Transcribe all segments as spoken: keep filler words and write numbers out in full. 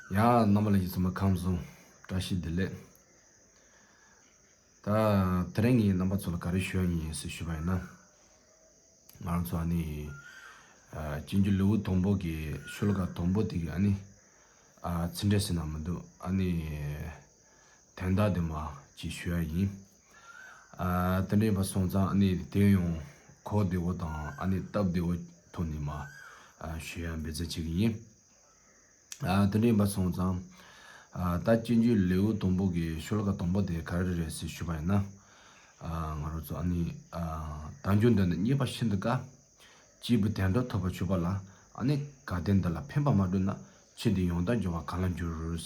ཡ། རྣམ་པ་ལྷན་རྒྱས་ཚང་མ་ཁམས་བཟང་། བཀྲ་ཤིས་བདེ་ལེགས། ད་དེ་རིང་ངས་རྣམ་པ་ཚོ་ལ་ག་རེ་ཞུ་ཡ་ཡིན་ཟེར་ཞུས་པ་ཡིན་ན། ང་རང་ཚོ་ཨ་ནི་ཨ་སྤྱོད་འཇུག་ལེའུ་དང་པོ་གི་ཤོ་ལོ་ཀ་དང་པོ་དེ་གི་ཨ་ནི་ཨ་ཚིག་འགྲེལ་ཟེར་ན་མི་འདུག་ཨ་ནི་དོན་དག་དེ་མར་ཅིག་ཞུ་ཡ་ཡིན། ཨ་དེ་འདྲ་ཡིན་པ་སོང་ཙང་ཨ་ནི་དེ་ཡང་གོ་བདེ་བོ་དང་ཨ་ནི་སྟབས་བདེ་བོ་ཐོག་ནས་མར་ཨ་ཞུ་ཡ་འབད་བརྩོན་བྱེད་ཀྱི་ཡིན། ཨ་དེ་འདྲ་ཡིན་པ་སོང་ཙང་། ཨ་ད་སྤྱོད་འཇུག་ལེའུ་དང་པོ་གི་ཤོ་ལོ་ཀ་དང་པོ་དེ་ག་རེ་རེད་ཟེར་ཞུས་པ་ཡིན་ན། ཨ་ང་རང་ཚོ་ཨ་ནི་ཨ་དལ་འབྱོར་འདི་ནི་རྙེད་པ་ཤིན་ཏུ་དཀའ། སྐྱེས་བུ་དོན་གྲུབ་ཐོབ་པར་གྱུར་པ་ལ། ཨ་ནི་དགའ་ལྡན་འདི་ལ་ཕན་པ་མ་བསྒྲུབས་ན། ཆོས་འདི་ཡང་དག་འབྱོར་བ་གང་ལ་འགྱུར།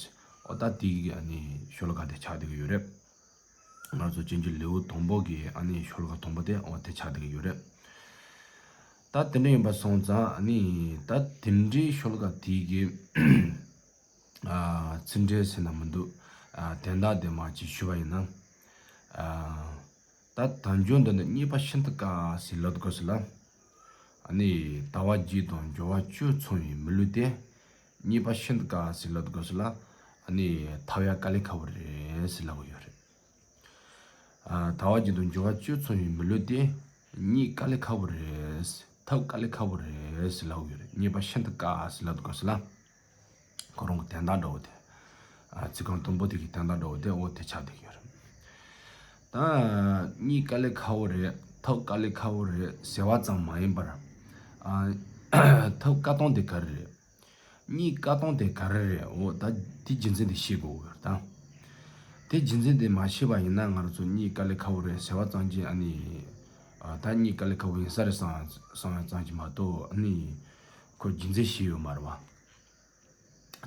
འོ་ད་དེ་གི་ཨ་ནི་ཤོ་ལོ་ཀ་དེ་ཆགས་བསྡད་ཀྱི་ཡོད་རེད། ང་ཚོ་སྤྱོད་འཇུག་ལེའུ་དང་པོ་གི་ཨ་ནི་ཤོ་ལོ་ཀ་དང་པོ་དེ་འོ་དེ་ཆགས་བསྡད་ཀྱི་ཡོད་རེད། ད་དེ་འདྲ་ཡིན་པ་སོང་ཙང་ཨ་ནི་ད་དེ་འདྲའི་ཤོ་ལོ་ཀ་དེ་གི་ཨ་ཚིག་འགྲེལ་ཟེར་ན་མི་འདུག་ཨ་དོན་དག་དེ་མར་ཅིག་ཞུས་པ་ཡིན་ན། ཨ་ད་དལ་འབྱོར་འདི་ནི་རྙེད་པ་ཤིན་ཏུ་དཀའ་ཟེར་ལབ་དགོས་ཟེར་ལ། ཨ་ནི་དལ་བ་བརྒྱད་དང་འབྱོར་བ་བཅུ་ཚང་བའི་མི་ལུས་དེ། རྙེད་པ་ཤིན་ཏུ་དཀའ་ཟེར་ལབ་དགོས་ཟེར་ལ། ཨ་ནི་ཐོབ་ཡ་དཀའ་ལས་ཁག་པོ་རེད་ཟེར་ལབ་ཀྱི་ཡོད་རེད། ཨ་དལ་བ་བརྒྱད་དང་འབྱོར་བ་བཅུ་ཚང་བའི་མི་ལུས་དེ། རྙེད་དཀའ་ལས་ཁག་པོ་རེད། ཐོབ་དཀའ་ལས་ཁག་པོ་རེད་ཟེར་ལབ་ཀྱི་ཡོད་རེད། རྙེད་པ་ཤིན་ཏུ་དཀའ་ཟེར་ལབ་དགོས་ཟེར་ལ། ཁོ་རང་གི་དོན་དག་འདྲ་བོ་དེ། ཨ་ཚིག་རྐང་དང་པོ་དེ་གི་དོན་དག་འདྲ་བོ་དེ་འོ་དེ་ཆགས་བསྡད་ཀྱི་ཡོད་རེད། ད་རྙེད་དཀའ་ལས་ཁག་པོ་རེད། ཐོབ་དཀའ་ལས་ཁག་པོ་རེད་ཟེར་བ་ཙམ་མ་ཡིན་པར། ཨ་ཐོབ་དཀའ་སྟངས་དེ་ག་རེ་རེད། རྙེད་དཀའ་སྟངས་དེ་ག་རེ་རེད། འོ་ད་དེ་རྒྱུ་མཚན་དེ་ཤེས་དགོས་ཀྱི་ཡོད་རེད་ད། དེ་རྒྱུ་མཚན་དེ་མ་ཤེས་པ་ཡིན་ན་ང་རང་ཚོ་རྙེད་དཀའ་ལས་ཁག་པོ་རེད་ཟེར་བ་ཙམ་གྱིས་ཨ་ནི། ཨ་ད་རྙེད་དཀའ་ལས་ཁག་པོ་ཡིན་ས་རེད་བསམ་བསམ་ཡ་ཙམ་གྱིས་མ་གཏོགས་ཨ་ནི། ཁོ་རྒྱུ་མཚན་ཤེས་ཡོད་མ་རེད་བ།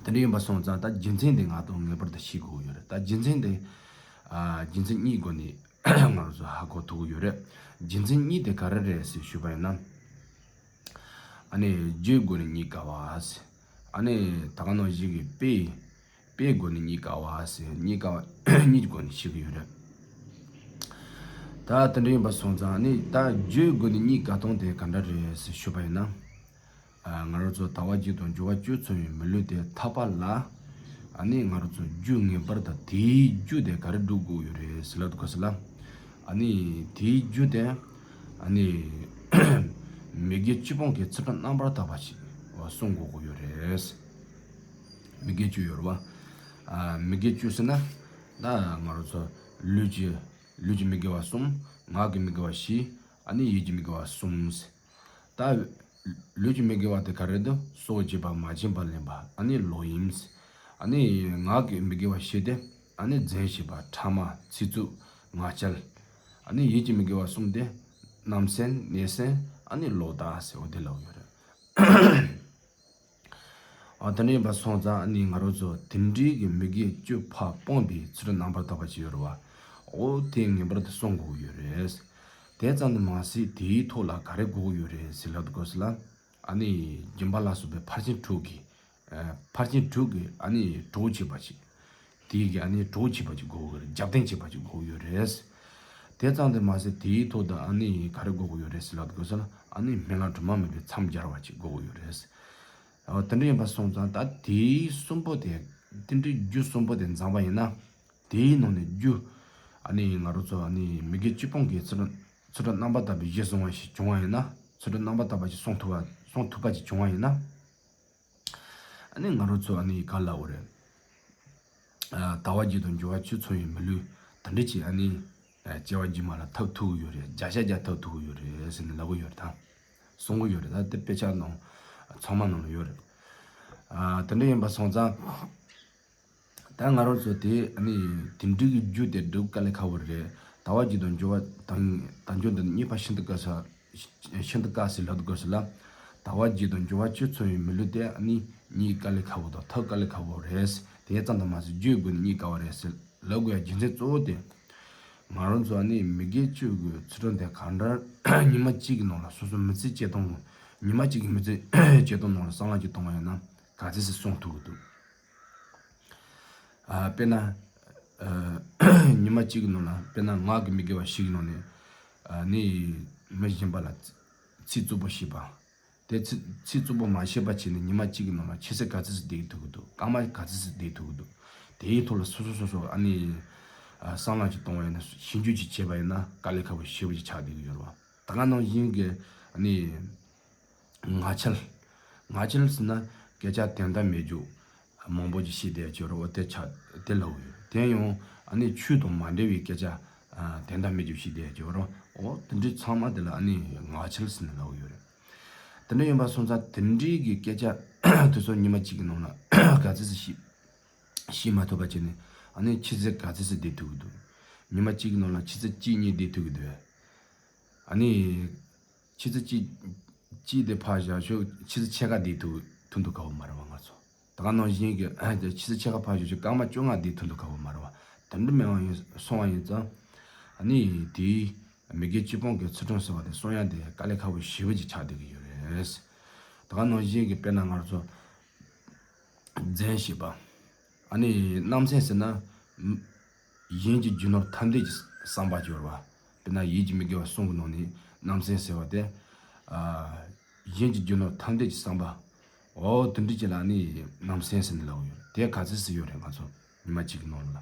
དེ་འདྲ་ཡིན་པ་སོང་ཙང་ད་རྒྱུ་མཚན་དེ་ང་ཚོ་ངེས་པར་དུ་ཤེས་དགོས་ཀྱི་ཡོད་རེད། ད་རྒྱུ་མཚན་དེ། ཨ་རྒྱུ་མཚན་གཉིས་སྒོ་ནས་ང་རང་ཚོ་ཧ་གོ་ཐུབ་ཀྱི་ཡོད་རེད། རྒྱུ་མཚན་གཉིས་དེ་ག་རེ་རེད་ཟེར་ཞུས་པ་ཡིན་ན། ཨ་ནི་རྒྱུའི་སྒོ་ནས་རྙེད་དཀའ་བ་ཟེར། ཨ་ནི་ད་ག་ནང་བཞིན་གྱི་དཔེ། དཔེའི་སྒོ་ནས་རྙེད་དཀའ་བ་ཟེར། རྙེད་དཀའ་བ་གཉིས་ཀྱི་སྒོ་ནས་ཤེས་ཀྱི་ཡོད་རེད། ད་དེ་འདྲ་ཡིན་པ་སོང་ཙང་ནི་ད་རྒྱུའི་སྒོ་ནས་རྙེད་དཀའ་སྟངས་དེ་ག་འདྲ་རེད་ཟེར་ཞུས་པ་ཡིན་ན། ཨ་ང་རང་ཚོ་དལ་བ་བརྒྱད་དང་འབྱོར་བ་བཅུ་ཚང་བའི་མི་ལུས་དེ་ཐོབ་པ་ལ། ཨ་ནི་ང་རང་ཚོ་རྒྱུ་ངེས་པར་དུ་དེའི་རྒྱུ་དེ་ག་རེ་སྒྲུབ་དགོས་ཡོད་རེད་ཟེར་ལབ་དགོས་ཟེར་ལ། ཨ་ནི་དེའི་རྒྱུ་དེ་ཨ་ནི་མི་དགེ་བཅུ་སྤོང་གི་ཚུལ་ཁྲིམས་རྣམ་པར་དག་པ་ཞིག་སྲུང་དགོས་ཀྱི་ཡོད་རེད། མི་དགེ་བཅུ་ཡོད་རེད་བ། ཨ་མི་དགེ་བཅུ་ཟེར་ན་ད་ང་རང་ཚོ་ལུས་ཀྱི་ལུས་ཀྱི་མི་དགེ་བ་གསུམ། ངག་གི་མི་དགེ་བ་བཞི། ཨ་ནི་ཡིད་ཀྱི་མི་དགེ་བ་གསུམ། ད་ལུས་ཀྱི་མི་དགེ་བ་དེ་ག་རེ་འདུག་སྲོག་བཅད་པ། མ་བྱིན་པ་ལེན་པ། ཨ་ནི་ལོག་གཡེམ། ཨ་ནི་ངག་གི་མི་དགེ་བ་བཞི་དེ་ཨ་ནི་རྫུན་བཤད་པ། ཕྲ་མ། ཚིག་རྩུབ། ངག་འཁྱལ། ཨ་ནི་ཡིད་ཀྱི་མི་དགེ་བ་གསུམ་དེ་བརྣབ་སེམས། བརྣབ་སེམས། ཨ་ནི་ལོག་ལྟ་ཟེར་བ་དེ་ལབ་ཡོད་རེད། ཨ་དེ་འདྲ་ཡིན་པ་སོང་ཙང་ཨ་ནི་ང་རང་ཚོ་དེ་འདྲའི་གི་མི་དགེ་བཅུ་ཕར་སྤོང་བའི་ཚུལ་རྣམ་པར་དག་པ་ཅིག་ཡོད་རེད་བ། འོ་དེ་ངེས་པར་དུ་སྲུང་དགོས་ཀྱི་ཡོད་རེད། དེ་ཙམ་དུ་མ་ཟད་དེའི་ཐོག་ལ་ག་རེ་དགོས་ཀྱི་ཡོད་རེད་ཟེར་ལབ་དགོས་ཟེར་ལ། ཨ་ནི་སྦྱིན་པ་ལ་སོགས་པའི་ཕར་ཕྱིན་དྲུག་གི། ཨ་ཕར་ཕྱིན་དྲུག་གི་ཨ་ནི་གྲོགས་བྱེད་པ་ཅིག་དེའི་གི་ཨ་ནི་གྲོགས་བྱེད་པ་ཅིག་དགོས་ཀྱི་ཡོད་རེད། རྒྱབ་རྟེན་བྱེད་པ་ཅིག་དགོས་ཀྱི་ཡོད་རེད། དེ་ཙམ་དུ་མ་ཟད་དེའི་ཐོག་ཏུ་ཨ་ནི་ག་རེ་དགོས་ཀྱི་ཡོད་རེད་ཟེར་ལབ་དགོས་ཟེར་ལ། ཨ་ནི་སྨོན་ལམ་དྲི་མ་མེད་པའི་མཚམས་སྦྱར་བ་ཅིག་དགོས་ཀྱི་ཡོད་རེད། ཨ་དེ་འདྲ་ཡིན་པ་སོང་ཙང་ད་དེའི་གསུམ་པོ་དེ། དེ་འདྲའི་རྒྱུ་གསུམ་པོ་དེ་འཛོམས་པ་ཡིན་ན། དེའི་ནང་ནས་རྒྱུ། ཨ་ནི་ང་རང་ཚོ་ཨ་ནི་མི་དགེ་བཅུ་སྤོང་གི་ཚུལ་ཁྲིམས་ཚུལ་ཁྲིམས་རྣམ་པར་དག་པའི་གཞི་བཟུང་བ་ཞིག་བྱུང་བ་ཡིན་ན། ཚུལ་ཁྲིམས་རྣམ་པར་དག་པ་ཞིག་སྲུང་ཐུབ་པ་སྲུང་ཐུབ་པ་ཞིག་བྱུང་བ་ཡིན་ན། ཨ་ནི་ང་རང་ཚོ་ཨ་ནི་ག་ལབ་དགོས་རེད། ཨ་དལ་བ་བརྒྱད་དང་འབྱོར་བ་བཅུ་ཚང་བའི་མི་ལུས་དེ་འདྲ་ཅིག་ཨ་ནི། ཨ་སྐྱེ་བ་རྗེས་མ་ལ་ཐོབ་ཐུབ་ཀྱི་ཡོད་རེད། བརྒྱ་ཆ་བརྒྱ་ཐོབ་ཐུབ་ཀྱི་ཡོད་རེད་ཟེར་ནས་ལབ་ཀྱི་ཡོད་རེད་ད། གསུང་གི་ཡོད་རེད་ད། དེ་དཔེ་ཆ་ནང་ཚང་མ་ནང་ལ་ཡོད་རེད། ཨ་དེ་འདྲ་ཡིན་པ་སོང་ཙང་། ད་ང་རང་ཚོ་དེ་ཨ་ནི་དེ་འདྲའི་གི་རྒྱུ་དེ་སྒྲུབ་དཀའ་ལས་ཁག་པོ་རེད། དལ་བ་བརྒྱད་དང་འབྱོར་བ་དང་དལ་འབྱོར་འདི་ནི་རྙེད་པ་ཤིན་ཏུ་དཀའ་ས། ཤིན་ཏུ་དཀའ་ཟེར་ལབ་དགོས་ཟེར་ལ། དལ་བ་བརྒྱད་དང་འབྱོར་བ་བཅུ་ཚང་བའི་མི་ལུས་དེ་ཨ་ནི་རྙེད་དཀའ་ལས་ཁག་པོ་དང་ཐོབ་དཀའ་ལས་ཁག་པོ་རེད། དེ་ཙམ་དུ་མ་ཟད་རྒྱུའི་སྒོ་ནས་རྙེད་དཀའ་བ་རེད་ཟེར་ལབ་དགོས་ཡ་རྒྱུ་མཚན་གཙོ་བོ་དེ། ང་རང་ཚོ་ཨ་ནི་མི་དགེ་བཅུ་གི་ཚུལ་ཁྲིམས་དེ་གང་འདྲ་ཉི་མ་གཅིག་གི་ནང་ལ་སོ་སོ་མི་ཚེ་སྐྱེལ་སྟངས། ཉི་མ་གཅིག་གི་མི་ཚེ་སྐྱེལ་སྟངས་ནང་ལ་བསམ་བློ་ཅིག་གཏོང་བ་ཡིན་ན་ག་ཚོད་ཅིག་སྲུང་ཐུབ་ཀྱི་འདུག་ཨ་དཔེར་ན། ཨ་ཉི་མ་གཅིག་གི་ནང་ལ་དཔེར་ན་ངག་གི་མི་དགེ་བ་བཞི་གི་ནང་ནས་ཨ་ནི་མི་གཞན་པ་ལ་ཚིག་རྩུབ་པོ་བཤད་པ། དེ་ཚེ་ཚེ་རྩུབ་པོ་མ་བྱས་པ་བྱས་ནས་ཉི་མ་གཅིག་གི་ནང་ལ་ཆུ་ཚོད་ག་ཚོད་ཙམ་བསྡད་ཐུབ་ཀྱི་འདུག་སྐར་མ་ག་ཚོད་ཙམ་བསྡད་ཐུབ་ཀྱི་འདུག་དེའི་ཐོག་ལ་སོ་སོ་སོ་སོ་ཨ་ནི་ཨ་བསམ་བློ་ཅིག་གཏོང་བ་ཡིན་ན། ཞིབ་འཇུག་ཅིག་བྱས་པ་ཡིན་ན་དཀའ་ལས་ཁག་པོ་ཞེ་པོ་ཅིག་ཆགས་བསྡད་ཀྱི་ཡོད་རེད་བ། ད་ག་ནང་བཞིན་གྱི་ཨ་ནི་ངག་འཁྱལ། ངག་འཁྱལ་ཟེར་ན་སྐད་ཆ་དོན་དག་མེད་རྒྱུ་མང་པོ་ཅིག་བཤད་བསྡད་ཡ་ཅིག་ཡོད་རེད། འོ་དེ་ཆགས་དེ་ལབ་ཡོད། དེ་ཡང་ཨ་ནི་ཆོས་དང་མ་འབྲེལ་བའི་སྐད་ཆ་ཨ་དོན་དག་མེད་རྒྱུ་བཤད་བསྡད་ཡ་ཅིག་ཡོད་རེད། འོ་དེ་འདྲའི་ཚང་མ་དེ་ལ་ཨ་ནི་ངག་འཁྱལ་ཟེར་ནས་ལབ་ཡོད་རེད། དེ་འདྲ་ཡིན་པ་སོང་ཙང་དེ་འདྲའི་གི་སྐད་ཆ་དེ་ཚོ་ཉི་མ་གཅིག་གི་ནང་ལ་ག་ཚོད་ཙམ་བཤད་བཤད་མ་ཐུབ་པ་བྱས་ནས་ཨ་ནི་ཆུ་ཚོད་ག་ཚོད་ཙམ་བསྡད་ཐུབ་ཀྱི་འདུག་ཉི་མ་གཅིག་གི་ནང་ལ་ཆུ་ཚོད་གཅིག་གཉིས་བསྡད་ཐུབ་ཀྱི་འདུག་ཨ་ནི་ཆུ་ཚོད་གཅིག་གཅིག་དེ་ཕར་བཞག་ཤོག་ཆུ་ཚོད་ཕྱེད་ཀ་བསྡད་ཐུབ་ཐུབ་འདུག་ག་བ་མ་རེད་བ། ང་ཚོ་ད་ག་ནང་བཞིན་གྱི་ཨ་ཆུ་ཚོད་ཕྱེད་ཀ་ཕར་བཞག་ཤོག་སྐར་མ་བཅོ་ལྔ་བསྡད་ཐུབ་འདུག་ག་བ་མ་རེད་བ། དེ་འདྲ་མེད་པ་ཡིན་སོང་བ་ཡིན་ཙང་ཨ་ནི་དེའི་མི་དགེ་བཅུ་སྤོང་གི་ཚུལ་ཁྲིམས་ཟེར་བ་དེ་སྲུང་ཡ་དེ་དཀའ་ལས་ཁག་པོ་ཞེ་པོ་ཅིག་ཆགས་བསྡད་ཀྱི་ཡོད་རེད། ད་ག་ནང་བཞིན་གྱི་དཔེར་ན་ང་ཚོ་རྫུན་བཤད་པ། ཨ་ནི་རྣམ་སྨིན་ཟེར་ན་གཞན་གྱི་རྒྱུ་ནོར་ཐམས་ཅད་ཀྱི་བསམ་པ་སྦྱོར་བ། དཔེར་ན་ཡིད་ཀྱི་མི་དགེ་བ་གསུམ་གྱི་ནང་ནས་རྣམ་སྨིན་ཟེར་བ་དེ། ཨ་གཞན་གྱི་རྒྱུ་ནོར་ཐམས་ཅད་ཀྱི་བསམ་པ། འོ་དེ་འདྲ་ཅིག་ལ་ནི་རྣམ་སྨིན་ཟེར་ནས་ལབ་ཡོད། དེ་ག་ཚོད་ཙམ་ཡོད་རེད་ང་ཚོ་ཉི་མ་གཅིག་གི་ནང་ལ།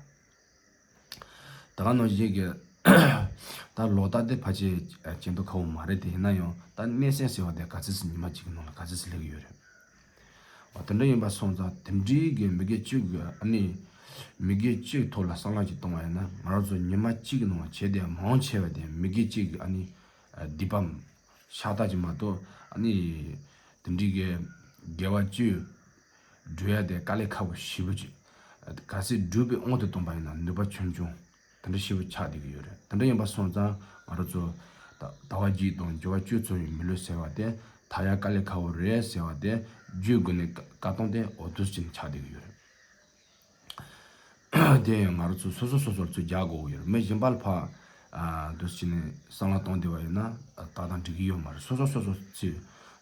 ད་ག་ནང་བཞིན་གྱི་ད་ལོ་ལྟར་དེ་ཕལ་ཆེར་ཅན་དུ་ཁ་བོ་མ་རེད་དེ། ཡིན་ན་ཡང་ད་གནས་སེམས་ཟེར་བ་དེ་ག་ཚོད་ཙམ་ཉི་མ་གཅིག་གི་ནང་ལ་ག་ཚོད་ཙམ་སླེབས་ཀྱི་ཡོད་རེད། འོ་དེ་འདྲ་ཡིན་པ་སོང་ཙང་དེ་འདྲའི་གི་མི་དགེ་བཅུ་གི་ཨ་ནི་མི་དགེ་བཅུའི་ཐོག་ལ་བསམ་བློ་ཅིག་གཏོང་བ་ཡིན་ན་ང་རང་ཚོ་ཉི་མ་གཅིག་གི་ནང་བྱས་དེ་མང་ཆེ་བ་དེ་མི་དགེ་བཅུ་གི་ཨ་ནི་སྡིག་པ་ཤ་སྟག་ཅིག་མ་གཏོགས་ཨ་ནི་དེ་འདྲའི་གི་དགེ་བ་བཅུ་སྒྲུབ་ཡ་དེ་དཀའ་ལས་ཁག་པོ་ཞེ་པོ་ཅིག་གལ་སྲིད་སྒྲུབ་པའི་དབང་དུ་བཏང་པ་ཡིན་ན་ནུས་པ་ཆུང་ཆུང་དེ་འདྲ་ཞེ་པོ་ཆགས་བསྡད་ཀྱི་ཡོད་རེད། དེ་འདྲ་ཡིན་པ་སོང་ཙང་ང་རང་ཚོ་ད་ཟླ་བ་གཅིག་དང་འབྱོར་བ་བཅུ་ཚང་བའི་མི་ལུས་ཟེར་བ་དེ་ཐར་ཡ་དཀའ་ལས་ཁག་པོ་རེད་ཟེར་བ་དེ་བརྗོད་དགོས་ནས་བཀའ་བཀའ་གཏོང་དེ་འོ་དུས་ཕྱིན་ཆགས་བསྡད་ཀྱི་ཡོད་རེད། དེ་ཡང་ང་རང་ཚོ་སོ་སོ་སོ་སོར་ཚུར་རྒྱག་དགོས་ཀྱི་ཡོད་རེད། མི་གཞན་པ་ལ་ཕར་ཨ་དུས་ཕྱིན་ནས་བསམ་བློ་གཏོང་བསྡད་པ་ཡིན་ན་ད་ལྟ་འགྲིག་གི་ཡོད་མ་རེད། སོ་སོ་སོ་སོ་ཚུར་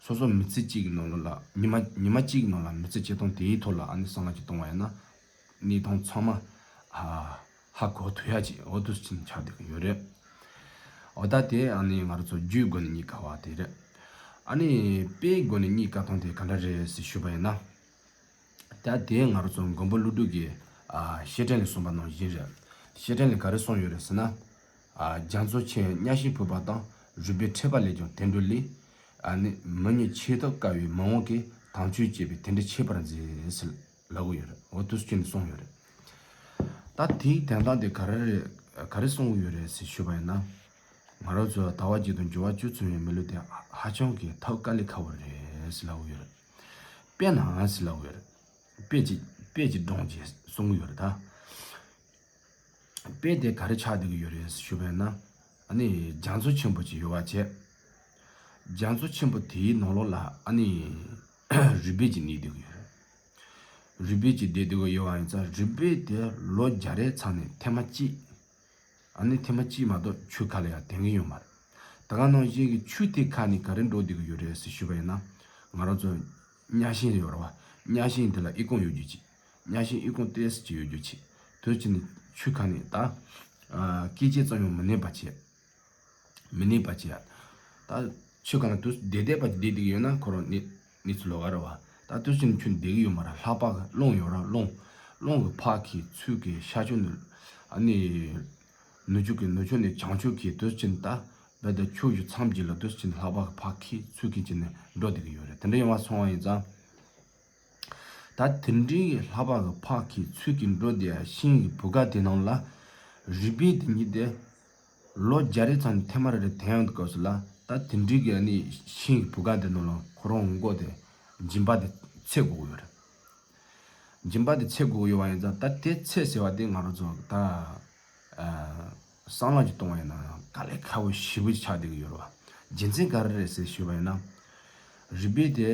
སོ་སོ་མི་ཚེ་གཅིག་གི་ནང་ལོགས་ལ་ཉི་མ་ཉི་མ་གཅིག་གི་ནང་ལ་མི་ཚེ་ཆེད་གཏོང་དེའི་ཐོག་ལ་ཨ་ནི་བསམ་བློ་ཅིག་གཏོང་བ་ཡིན་ན་གནས་སྟངས་ཚང་མ་ཧ་ཧ་གོ་ཐུབ་ཡ་ཅིག་འོ་དུས་ཕྱིན་ཆགས་བསྡད་ཀྱི་ཡོད་རེད། འོ་ད་དེ་ཨ་ནི་ང་རང་ཚོ་རྒྱུའི་སྒོ་ནས་རྙེད་དཀའ་བ་དེ་རེད། ཨ་ནི་དཔེའི་སྒོ་ནས་རྙེད་དཀའ་སྟངས་དེ་ག་འདྲ་རེད་ཟེར་ཞུས་པ་ཡིན་ན། ད་དེ་ང་རང་ཚོ་མགོན་པོ་ཀླུ་སྒྲུབ་ཀྱིས་ཨ་བཤེས་སྤྲིང་ལས་གསུངས་པ་ནང་བཞིན་རེད། བཤེས་སྤྲིང་ལས་ག་རེ་གསུངས་ཡོད་རེད་ཟེར་ན། ཨ་རྒྱ་མཚོ་ཆེ་གཉའ་ཤིང་ཕུ་བ་དང་། རུས་པའི་མཁྲེགས་པ་ལས་ཀྱང་དེ་འགྲོ་ལས། ཨ་ནི་མི་ཉིད་ཆེས་ཐོབ་དཀའ་བའི་མི་དབང་གིས། དམ་ཆོས་བཅས་པའི་དེ་འདྲ་ཁྱད་པར་མཛད་ཟེར་ལབ་ཀྱི་ཡོད་རེད། འོ་དུས་ཚོད་ནས་གསུངས་ཡོད་རེད། ད་དེའི་དོན་དག་དེ་ག་རེ་རེད། ག་རེ་གསུངས་ཡོད་རེད་ཟེར་ཞུས་པ་ཡིན་ན། ང་རང་ཚོ་ཟླ་བ་གཅིག་དང་འབྱོར་བ་བཅུ་ཚང་བའི་མི་ལུས་དེ་ཧ་ཧ་ཅང་གི་ཐོབ་དཀའ་ལས་ཁག་པོ་རེད་ཟེར་ལབ་ཀྱི་ཡོད་རེད། དཔེར་ན་ཟེར་ལབ་ཀྱི་ཡོད་རེད། དཔེ་ཅིག་དཔེ་ཅིག་སྒྲུང་ཅིག་གསུང་གི་ཡོད་རེད་ད། དཔེ་དེ་ག་རེ་ཆགས་བསྡད་ཀྱི་ཡོད་རེད་ཞུས་པ་ཡིན་ན། ཨ་ནི་རྒྱ་མཚོ་ཆེན་པོ་ཅིག་ཡོད་པ་བྱས། རྒྱ་མཚོ་ཆེན་པོ་དེའི་ནང་ལོགས་ལ་ཨ་ནི་རུས་སྦལ་ཅིག་གནས་བསྡད་ཀྱི་ཡོད་རེད། རུས་སྦལ་ཅིག་བསྡད་བསྡད་ཀྱི་ཡོད་པ་ཡིན་ཙང་རུས་སྦལ་དེ་ལོ་བརྒྱ་རེ་ཚང་ནས་ཐེངས་མ་གཅིག་ཨ་ནི་ཐེངས་མ་གཅིག་མ་གཏོགས་ཆུ་ཁ་ལ་ཡང་དེང་གི་ཡོད་མ་རེད། ད་ག་ནང་བཞིན་གྱི་ཆུ་དེ་ཁ་ནས་ག་རེ་འགྲོ་བསྡད་ཀྱི་ཡོད་རེད་ཟེར་ཞུས་པ་ཡིན་ན། ང་རང་ཚོ་གཉའ་ཤིང་ཡོད་རེད་བ། གཉའ་ཤིང་དེ་ལ་ཨི་ཁུང་ཡོད་རྒྱུ་ཅིག་གཉའ་ཤིང་ཨི་ཁུང་ཏོག་ཙམ་ཅིག་ཡོད་རྒྱུ་ཅིག་དུས་ཅི་ནས་ཆུ་ཁ་ནས་ད། ཨ་སྐད་ཅིག་ཙམ་ཡང་མི་གནས་པ་བྱས། མི་གནས་པ་བྱས། ད་ཆུ་ཁ་ནས་དུས་བསྡད་བསྡད་པ་ཅིག་བསྡད་བསྡད་ཀྱི་ཡོད་ན་ཁོ་རང་གནས་གནས་ཚུལ་ལོགས་ཀ་རེད་བ། ད་དུས་ཅི་ནས་ཆུ་བསྡད་ཀྱི་ཡོད་མ་རེད། ལྷགས་པ་གི་རླུང་ཡོད་རེད། རླུང་རླུང་གི་ཕར་འཁྱེར་ཚུར་འཁྱེར་ཤར་ཕྱོགས་ནས་ཨ་ནི། ནུབ་ཕྱོགས་ཀྱི་ནུབ་ཕྱོགས་ནས་བྱང་ཕྱོགས་ཀྱི་དུས་ཅི་ནས་ད། རྦད་དེ་ཕྱོགས་བཞི་མཚམས་བརྒྱད་ལ་དུས་ཅི་ནས་ལྷགས་པ་གི་ཕར་འཁྱེར་ཚུར་འཁྱེར་བྱས་ནས་འགྲོ་བསྡད་ཀྱི་ཡོད་རེད། དེ་འདྲ་ཡོང་བ་སོང་བ་ཡིན་ཙང་། ད་དེ་འདྲའི་ལྷགས་པ་གི་ཕར་འཁྱེར་ཚུར་འཁྱེར་འགྲོ་བསྡད་ཡ་ཤིང་གི་བུ་ག་དེ་ནང་ལ་རུས་སྦལ་དེ་གཉིས་དེ་ལོ་བརྒྱ་རེ་ཚང་ནས་ཐེངས་མ་རེ་རེ་དེང་ཡང་དུ་སྐབས་སུ་ལ་ད་དེ་འདྲའི་གི་ཨ་ནི་ཤིང་གི་བུ་ག་དེ་ནང་ལ་ཁོ་རང་མགོ་དེ་མཇིང་པ་དེ་ཚད་དགོས་ཀྱི་ཡོད་རེད། མཇིང་པ་དེ་ཚད་དགོས་ཀྱི་ཡོད་པ་ཡིན་ཙང་ད་དེ་ཚད་ཟེར་བ་དེ་ང་རང་ཚོ་ད། ཨ་བསམ་བློ་ཅིག་གཏོང་བ་ཡིན་ན་དཀའ་ལས་ཁག་པོ་ཞེ་པོ་ཅིག་ཆགས་བསྡད་ཀྱི་ཡོད་རེད་བ། རྒྱུ་མཚན་ག་རེ་རེད་ཟེར་ཞུས་པ་ཡིན་ན། རུས་སྦལ་དེ་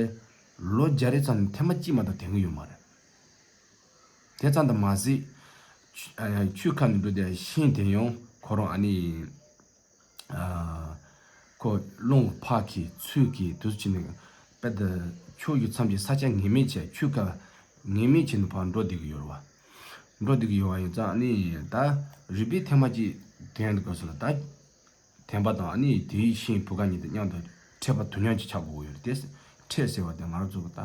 ལོ་བརྒྱ་རེ་ཙམ་ནས་ཐེངས་མ་གཅིག་མ་གཏོགས་དེང་གི་ཡོད་མ་རེད། དེ་ཙམ་དུ་མ་ཟད། ཆུ་ཨ་ཆུ་ཁ་ནས་འགྲོ་བསྡད་ཤིང་དེ་ཡང་ཁོ་རང་ཨ་ནི། ཨ་ཁོ་རླུང་ཕར་འཁྱེར་ཚུར་འཁྱེར་དུས་ཅི་ནས་དཔེ་དེ་ཕྱོགས་བཞི་མཚམས་ཀྱི་ས་ཆ་ངེས་མེད་བྱས། ཆུ་ཁ་ངེས་མེད་བྱས་ནས་ཕར་འགྲོ་བསྡད་ཀྱི་ཡོད་རེད་བ། འགྲོ་བསྡད་ཀྱི་ཡོད་པ་ཡིན་ཙང་ཨ་ནི་ད་རུས་སྦལ་ཐེངས་མ་གཅིག་དེང་དུས་སྐབས་སུ་ལ་ད་དེང་པ་དང་ཨ་ནི་དེའི་ཤིང་བུ་ག་གཉིས་དེ་མཉམ་དུ་འཕྲད་པ་དུས་མཉམ་གྱི་ཆགས་དགོས་ཀྱི་ཡོད་རེད་དེ། ཕྲད་ཟེར་བ་དེ་ང་རང་ཚོ་གི་ད་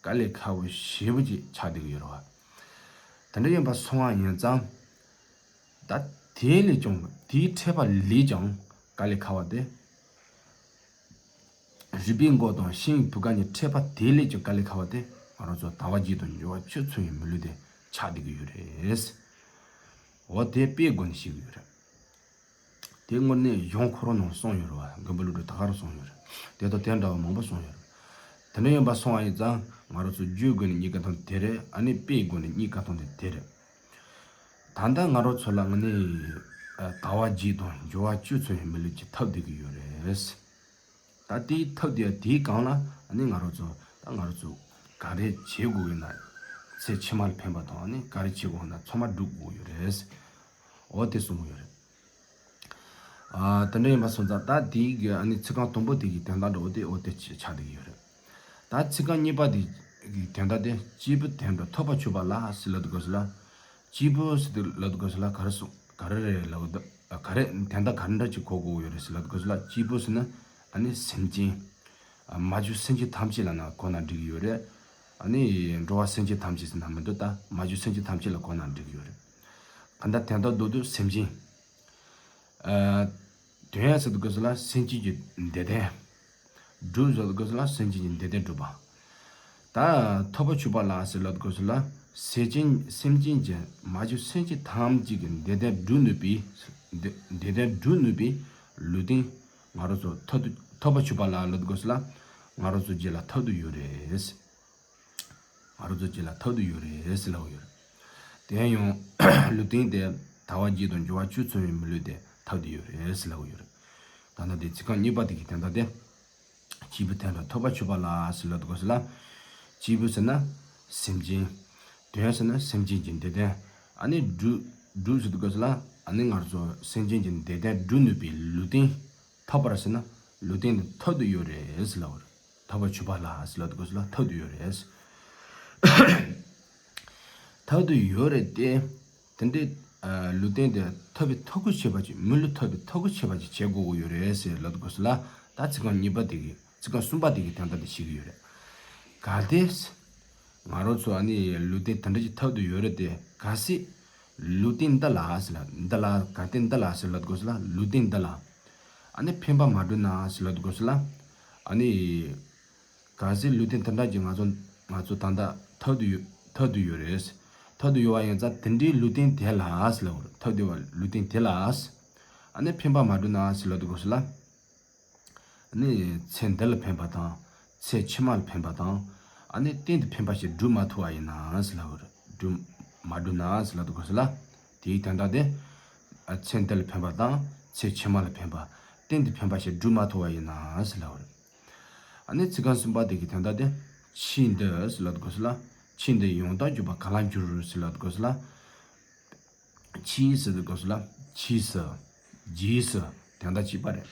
དཀའ་ལས་ཁག་པོ་ཞེ་པོ་ཅིག་ཆགས་བསྡད་ཀྱི་ཡོད་རེད་བ། དེ་འདྲ་ཡིན་པ་སོང་བ་ཡིན་ཙང་། ད་དེ་ལས་ཀྱང་དེའི་ཕྲད་པ་ལས་ཀྱང་དཀའ་ལས་ཁག་པ་དེ། རུས་པའི་མགོ་དང་ཤིང་བུ་ག་གཉིས་ཕྲད་པ་དེ་ལས་ཀྱང་དཀའ་ལས་ཁག་པ་དེ་ང་རང་ཚོ་དལ་བ་བརྒྱད་དང་འབྱོར་བ་བཅུ་མཚོན་ཡོད་མི་ལུས་དེ་ཆགས་བསྡད་ཀྱི་ཡོད་རེད། འོ་དེ་དཔེའི་སྒོ་ནས་ཤེས་ཀྱི་ཡོད་རེད། དེ་དངོས་གནས་གཞུང་ཁོ་རང་ནང་གསུངས་ཡོད་རེད་བ། མགོན་པོ་ཀླུ་སྒྲུབ་ད་ག་རང་གསུངས་ཡོད་རེད། དེ་དང་དེ་འདྲ་བ་མང་པོ་གསུངས་ཡོད་རེད། དེ་འདྲ་ཡིན་པ་སོང་བ་ཡིན་ཙང་ང་རང་ཚོ་རྒྱུའི་སྒོ་ནས་རྙེད་དཀའ་ཐང་དེ་རེད། ཨ་ནི་དཔེའི་སྒོ་ནས་རྙེད་དཀའ་ཐང་དེ་དེ་རེད། ད་ལྟ་ང་རང་ཚོ་ལ་དངོས་གནས་ཨ་དལ་བ་བརྒྱད་དང་འབྱོར་བ་བཅུ་མཚོན་ཡོད་མི་ལུས་ཀྱི་ཐབས་བསྡད་ཀྱི་ཡོད་རེད། ད་དེའི་ཐབས་དེ་དེའི་སྒང་ལ་ཨ་ནི་ང་རང་ཚོ་ད་ང་རང་ཚོ་ག་རེ་བྱེད་དགོས་ཡིན་ན། ཚེ་ཕྱི་མ་ལ་ཕན་པ་དང་ཨ་ནི་ག་རེ་བྱེད་དགོས་ཡིན་ན་ཚང་མ་སྒྲུབ་དགོས་ཡོད་རེད། འོ་དེ་གསུང་གི་ཡོད་རེད། ཨ་དེ་འདྲ་ཡིན་པ་སོང་ཙང་ད་དེའི་གི་ཨ་ནི་ཚིག་རྐང་དང་པོ་དེ་གི་དོན་དག་འདྲ་བོ་དེ་འོ་དེ་ཆགས་བསྡད་ཀྱི་ཡོད་རེད། ད་ཚིག་རྐང་གཉིས་པ་དེ་གི་དོན་དག་དེ་སྐྱེས་བུ་དོན་གྲུབ་ཐོབ་པར་གྱུར་པ་ལ་ཟེར་ལབ་དུས་སྐབས་སུ་ལ། སྐྱེས་བུ་ཟེར་དུས་ལབ་དུས་སྐབས་སུ་ལ་ག་རེ་གསུང་ག་རེ་རེད་ལབ་དུས་ག་རེ་དོན་དག་ག་འདྲ་ཅིག་གོ་དགོས་ཡོད་རེད་ཟེར་ལབ་དུས་སྐབས་སུ་ལ། སྐྱེས་བུ་ཟེར་ན་ཨ་ནི་སེམས་ཅན། ཨ་མ་གྱུར་སེམས་ཅན་ཐམས་ཅད་ལ་ན་གོ་ན་འགྲིག་གི་ཡོད་རེད། ཨ་ནི་འགྲོ་བ་སེམས་ཅན་ཐམས་ཅད་ཟེར་ན་མི་འདུག་ད་མ་གྱུར་སེམས་ཅན་ཐམས་ཅད་ལ་གོ་ན་འགྲིག་གི་ཡོད་རེད། གང་ལྟར་དོན་དག་མདོར་བསྡུས་སེམས་ཅན། ཨ་དོན་ཡང་ཟེར་དུས་སྐབས་སུ་ལ་སེམས་ཅན་གྱི་འདོད་དོན། གྲུབ་ཟེར་དུས་སྐབས་སུ་ལ་སེམས་ཅན་གྱི་འདོད་དོན་གྲུབ་པ། ད་ཐོབ་པར་གྱུར་པ་ལ་ཟེར་ལབ་དུས་སྐབས་སུ་ལ། སེམས་ཅན་སེམས་ཅན་གྱི་མ་གྱུར་སེམས་ཅན་ཐམས་ཅད་ཀྱི་འདོད་དོན་སྒྲུབ་ནུས་པའི། འདོད་འདོད་དོན་སྒྲུབ་ནུས་པའི་ལུས་རྟེན་ང་རང་ཚོ་ཐོབ་ཏུ་ཐོབ་པར་གྱུར་པ་ལ་ལབ་དུས་སྐབས་སུ་ལ། ང་རང་ཚོ་རྗེས་ལ་ཐོབ་ཏུ་ཡོད་རེད། ང་རང་ཚོ་རྗེས་ལ་ཐོབ་ཏུ་ཡོད་རེད་ཟེར་ལབ་ཡོད་རེད། དེ་ཡང་ལུས་རྟེན་དེ་དལ་བ་བརྒྱད་དང་འབྱོར་བ་བཅུ་མཚོན་པའི་མི་ལུས་དེ་ཐོབ་ཏུ་ཡོད་རེད་ཟེར་ལབ་ཡོད་རེད། ད་ལྟ་དེ་ཚིག་རྐང་གཉིས་པ་དེ་གི་དོན་དག་དེ། སྐྱེས་བུ་དོན་གྲུབ་ཐོབ་པར་གྱུར་པ་ལ་ཟེར་ལབ་དུས་སྐབས་སུ་ལ། སྐྱེས་བུ་ཟེར་ན་སེམས་ཅན། དོན་ཟེར་ན་སེམས་ཅན་གྱི་འདོད་དོན། ཨ་ནི་གྲུབ་གྲུབ་ཟེར་དུས་སྐབས་སུ་ལ། ཨ་ནི་ང་རང་ཚོ་སེམས་ཅན་གྱི་འདོད་དོན་སྒྲུབ་ནུས་པའི་ལུས་རྟེན། ཐོབ་པར་ཟེར་ན་ལུས་རྟེན་དེ་ཐོབ་ཏུ་ཡོད་རེད་ཟེར་ལབ་པ་རེད། ཐོབ་པར་གྱུར་པ་ལ་ཟེར་ལབ་དུས་སྐབས་སུ་ལ་ཐོབ་ཏུ་ཡོད་རེད། ཐོབ་ཏུ་ཡོད་རེད་དེ། དེ་འདྲའི་ཨ་ལུས་རྟེན་དེ་ཐོབ་པའི་ཐབས་ཀྱི་ཆོས་པ་ཅིག་མི་ལུས་ཐོབ་པའི་ཐབས་ཀྱི་ཆོས་པ་ཅིག་བྱེད་དགོས་ཀྱི་ཡོད་རེད་ཟེར་ལབ་དུས་སྐབས་སུ་ལ། ད་ཚིག་རྐང་གཉིས་པ་དེ་གི་ཚིག་རྐང་གསུམ་པ་དེ་གི་དོན་དག་དེ་ཤེས་ཀྱི་ཡོད་རེད། གལ་ཏེ། ང་རང་ཚོ་ཨ་ནི་ལུས་རྟེན་དེ་འདྲ་ཅིག་ཐོབ་ཏུ་ཡོད་རེད་དེ། གལ་སྲིད། ལུས་རྟེན་འདི་ལ་ཟེར་ལ་འདི་ལ་གལ་ཏེ་འདི་ལ་ཟེར་ལབ་དགོས་ཟེར་ལ། ལུས་རྟེན་འདི་ལ། ཨ་ནི་ཕན་པ་མ་བསྒྲུབས་ན་ཟེར་ལབ་དགོས་ཟེར་ལ། ཨ་ནི། གལ་སྲིད་ལུས་རྟེན་དེ་འདྲ་ཅིག་ང་ཚོ་ང་ཚོ་ད་ལྟ་ཐོབ་ཏུ་ཡོད་ཐོབ་ཏུ་ཡོད་རེད། ཐོབ་ཏུ་ཡོད་པ་ཡིན་ཙང་དེ་འདྲའི་ལུས་རྟེན་དེ་ལ་ཟེར་ལབ་དགོས་རེད། ཐོབ་ཏུ་ཡོད་པ་ལུས་རྟེན་དེ་ལ། ཨ་ནི་ཕན་པ་མ་བསྒྲུབས་ན་ཟེར་ལབ་དགོས་ཟེར་ལ། ནི་ཚེ་འདི་ལ་ཕན་པ་དང་ཚེ་ཕྱི་མ་ལ་ཕན་པ་དང་། ཨ་ནི་གཏན་དུ་ཕན་པ་ཞིག་བསྒྲུབ་མ་ཐུབ་པ་ཡིན་ན་ཟེར་ལབ་དགོས་རེད། བསྒྲུབ་མ་བསྒྲུབས་ན་ཟེར་ལབ་དགོས་ཟེར་ལ། དེའི་དོན་དག་དེ། ཨ་ཚེ་འདི་ལ་ཕན་པ་དང་ཚེ་ཕྱི་མ་ལ་ཕན་པ། གཏན་དུ་ཕན་པ་ཞིག་བསྒྲུབ་མ་ཐུབ་པ་ཡིན་ན་ཟེར་ལབ་དགོས་རེད། ཨ་ནི་ཚིག་རྐང་གསུམ་པ་དེ་གི་དོན་དག་དེ། ཕྱིས་འདི་ཟེར་ལབ་དགོས་ཟེར་ལ། ཕྱིས་འདི་ཡང་དག་འཇུག་པ་གང་ལ་འགྱུར་ཟེར་ལབ་དགོས་ཟེར་ལ། ཕྱིས་ཟེར་དུས་སྐབས་སུ་ལ་ཕྱིས་སུ། རྗེས་སུ། དོན་དག་གཅིག་པ་རེད།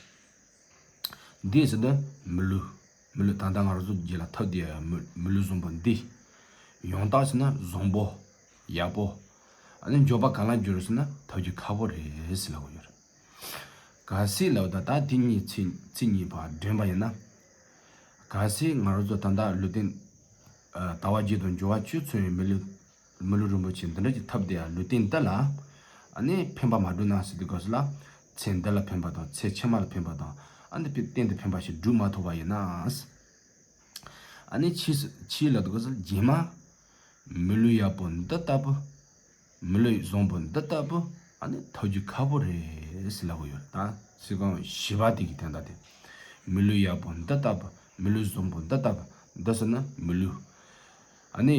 འདི་ཟེར་དུས་མི་ལུས། མི་ལུས་ད་ལྟ་ང་རང་ཚོ་རྗེས་ལ་ཐོབ་བསྡད་ཡ་མི་མི་ལུས་བཟང་པོ་འདི། ཡང་དག་ཟེར་ན་བཟང་པོ། ཡག་པོ། ཨ་ནི་འཇུག་པ་གང་ལ་འགྱུར་ཟེར་ན་ཐོབ་རྒྱུ་ཁག་པོ་རེད་ཟེར་ལབ་ཡོད་རེད། གལ་སྲིད་ལབ་ད་ད་དེ་གཉིས་ཚིག་ཚིག་གཉིས་བར་འདྲེན་པ་ཡིན་ན། གལ་སྲིད་ང་རང་ཚོ་ད་ལྟ་ལུས་རྟེན། ཨ་དལ་བ་བརྒྱད་དང་འབྱོར་བ་བཅུ་མཚོན་པའི་མི་ལུས། མི་ལུས་རིན་པོ་ཆེ་འདི་འདྲ་ཅིག་ཐོབ་བསྡད་ཡ་ལུས་རྟེན་འདི་ལ། ཨ་ནི་ཕན་པ་མ་བསྒྲུབས་ན་ཟེར་དུས་སྐབས་སུ་ལ། ཚེ་འདི་ལ་ཕན་པ་དང་ཚེ་ཕྱི་མ་ལ་ཕན་པ་དང་། ཨ་ནི་དཔེ་གཏན་དུ་ཕན་པ་ཞིག་བསྒྲུབ་མ་ཐུབ་པ་ཡིན་ན། ཨ་ནི་ཕྱིས་སུ་ཕྱིས་ལབ་དུས་སྐབས་སུ་རྗེས་མ། མི་ལུས་ཡག་པོ་འདི་ལྟ་བུ། མི་ལུས་བཟང་པོ་འདི་ལྟ་བུ། ཨ་ནི་ཐོབ་རྒྱུ་ཁག་པོ་རེད་ཟེར་ལབ་ཀྱི་ཡོད་རེད། ད་ཚིག་རྐང་བཞི་པ་དེ་གི་དོན་དག་དེ། མི་ལུས་ཡག་པོ་འདི་ལྟ་བུ། མི་ལུས་བཟང་པོ་འདི་ལྟ་བུ། འདི་ཟེར་ན་མི་ལུས། ཨ་ནི།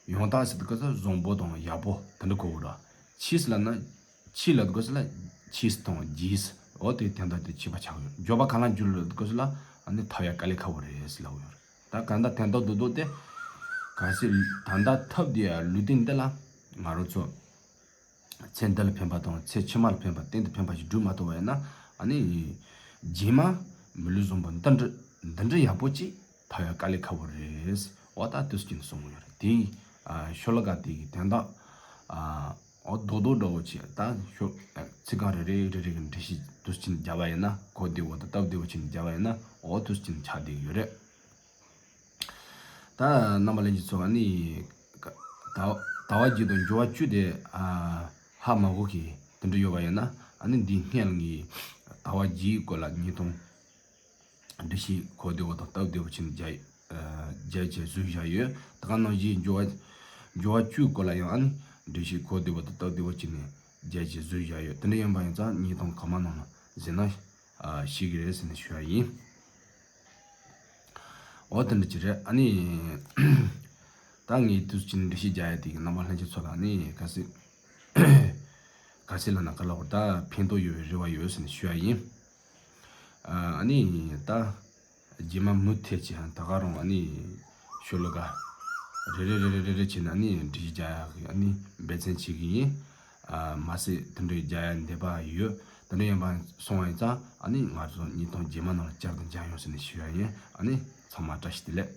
ཡང་དག་ཟེར་དུས་སྐབས་སུ་བཟང་པོ་དང་ཡག་པོ་དེ་འདྲ་གོ་དགོས་རེད། ཕྱིས་ལབ་ན། ཕྱིས་ལབ་དུས་སྐབས་སུ་ལ། ཕྱིས་དང་རྗེས། འོ་དེ་དོན་དག་དེ་གཅིག་པ་ཆགས་ཡོད། འཇུག་པ་གང་ལ་འགྱུར་ལབ་དུས་སྐབས་སུ་ལ། ཨ་ནི་ཐོབ་ཡ་དཀའ་ལས་ཁག་པོ་རེད་ཟེར་ལབ་ཡོད་རེད། ད་གང་ལྟར་དོན་དག་རྡོག་རྡོག་དེ། གལ་སྲིད་ད་ལྟ་ཐོབ་བསྡད་ཡ་ལུས་རྟེན་འདི་ལ། ང་རང་ཚོ། ཚེ་འདི་ལ་ཕན་པ་དང་ཚེ་ཕྱི་མ་ལ་ཕན་པ་གཏན་དུ་ཕན་པ་ཞིག་བསྒྲུབ་མ་ཐུབ་པ་ཡིན་ན། ཨ་ནི། རྗེས་མ། མི་ལུས་བཟང་པོ་འདི་འདྲ་འདི་འདྲ་ཡག་པོ་ཅིག་ཐོབ་ཡ་དཀའ་ལས་ཁག་པོ་རེད། འོ་ད་དུས་ཀྱིན་གསུང་གི་ཡོད་རེད་དེ། ཨ་ཤོ་ལོ་ཀ་དེ་གི་དོན་དག་ཨ། འོ་རྡོག་རྡོག་འདྲ་བོ་ཅིག་ད་ཤོ་ཚིག་རྐང་རེ་རེ་རེ་རེ་གི་འགྲེལ་བཤད་དུས་ཆེན་རྒྱབ་པ་ཡིན་ན། གོ་བདེ་བོ་དང་སྟབས་བདེ་བོ་ཅིག་རྒྱབ་པ་ཡིན་ན་འོ་དུས་ཆེན་ཆགས་བསྡད་ཡོད་རེད། ད་རྣམ་པ་ལྷན་རྒྱས་ཚོ་ཨ་ནི་ཀ་ཟླ་ཟླ་བ་བརྒྱད་དང་འབྱོར་བ་བཅུ་དེ་ཨ་ཧ་མ་གོ་གི་དེ་འདྲ་ཡོད་པ་ཡིན་ན། ཨ་ནི་འདི་སྔོན་ལ་ངས་ཟླ་བ་བརྒྱད་སྐོར་ལ་ཉིས་སྟོང་འགྲེལ་བཤད་གོ་བདེ་བོ་དང་སྟབས་བདེ་བོ་ཅིག་རྒྱ་རྒྱ་ཆེ་བཟོས་བཞག་ཡོད། ད་ག་ནང་བཞིན་འབྱོར་བ་འབྱོར་བ་བཅུ་སྐོར་ལ་ཡང་ཨ་ནི་འགྲེལ་བཤད་གོ་བདེ་བོ་དང་སྟབས་བདེ་བོ་ཅིག་ནས་རྒྱ་ཆེ་བཟོས་བཞག་ཡོད། དེ་འདྲ་ཡིན་པ་ཡིན་ཙང་ཉིས་སྟོང་གོང་མ་ནང་ལ་གཟིགས་ན་ཨ་ཤེས་ཀྱི་རེད་ཟེར་ནས་ཞུ་བ་ཡིན། འོ་དེ་འདྲ་ཅིག་རེད། ཨ་ནི་ད་ངས་དུས་ཆེན་འགྲེལ་བཤད་རྒྱག་ཡ་དེ་གི་རྣམ་པ་ལྷན་རྒྱས་ཚོ་ལ་ཨ་ནི་གལ་སྲིད་གལ་སྲིད་ལབ་ན་ག་ལབ་དགོས་རེད། ད་ཕན་ཐོགས་ཡོད་པའི་རེ་བ་ཡོད་ཟེར་ནས་ཞུ་བ་ཡིན། ཨ་ནི་ད་རྗེས་མ་མུ་མཐུད་ཀྱི་ད་ག་རང་ཨ་ནི་ཤོ་ལོ་ཀ་རེ་རེ་རེ་རེ་རེ་རེ་བྱས་ནས་ཨ་ནི་འགྲེལ་བཤད་རྒྱག་ཡག་གི་ཨ་ནི་འབད་བརྩོན་བྱེད་ཀྱི་ཡིན། ཨ་མ་ཟད་དེ་འདྲའི་རྒྱག་ཡ་འདོད་པ་ཡོད། དེ་འདྲ་ཡིན་པ་སོང་བ་ཡིན་ཙང་ཨ་ནི་ང་ཚོ་ཉིས་སྟོང་རྗེས་མ་ནང་ལ་བསྐྱར་དུ་མཇལ་ཡོང་ཟེར་ནས་ཞུ་ཡ་ཡིན། ཨ་ནི་ཚང་མ་བཀྲ་ཤིས་བདེ་ལེགས།